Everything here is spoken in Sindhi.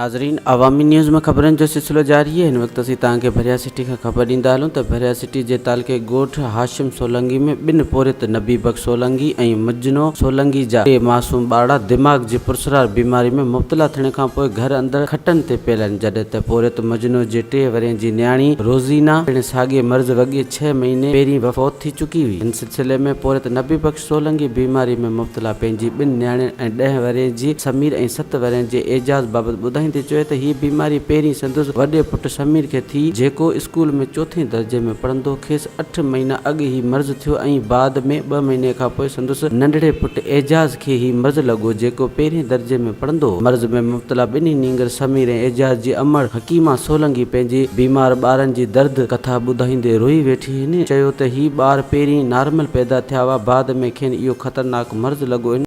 ناظرين عوامي نيوز ۾ خبرن جو سلسلو جاري آهي هن وقت اسين توهان کي ڀريا سٽي کان خبر ڏيندا هلون ته ڀريا سٽي جي تعلقي ڳوٺ هاشم سولنگي ۾ ٻن پورهيت نبي بخش سولنگي ۽ مجنو سولنگي جا ٽي معصوم ٻارڙا دماغ جي پرسرار بيماري ۾ مبتلا ٿيڻ کان پوء گهر اندر کٽن تي پيل آهن جڏهن ته پورهيت مجنو جي ٽي ورهين جي نياڻي روزينا پڻ ساڳئي مرض وڳي ڇهه مهيني پهرين وفات ٿي چڪي هئي ان سلسلي ۾ پورهيت نبي بخش سولنگي بيماري ۾ مبتلا پنهنجي ٻن نياڻين ۽ ڏهه ورهين جي سمير ۽ ست ورهين جي اعجاز بابت ٻڌائيندي چيو ته هيء بيماري پهرين سندس وڏي پٽ سمير کي ٿي جيڪو اسڪول ۾ چوٿين درجي ۾ پڙهندو کيس اٺ مهينا اڳ هي مرض ٿيو ۽ بعد ۾ ٻه مهيني کان پوء سندس ننڍڙي پٽ اعجاز کي هي مرض لڳو جيڪو پهرين درجي ۾ پڙهندو هو. مرض ۾ مبتلا ٻنهي نينگر سمير ۽ اعجاز جي امڙ حڪيما سولنگي پنهنجي بيمار ٻارن جي درد ڪٿا ٻڌائيندي روئي ويٺي. هن چيو ته هي ٻار پهرين نارمل پيدا ٿيا هئا بعد ۾ کين اهو خطرناڪ مرض لڳو.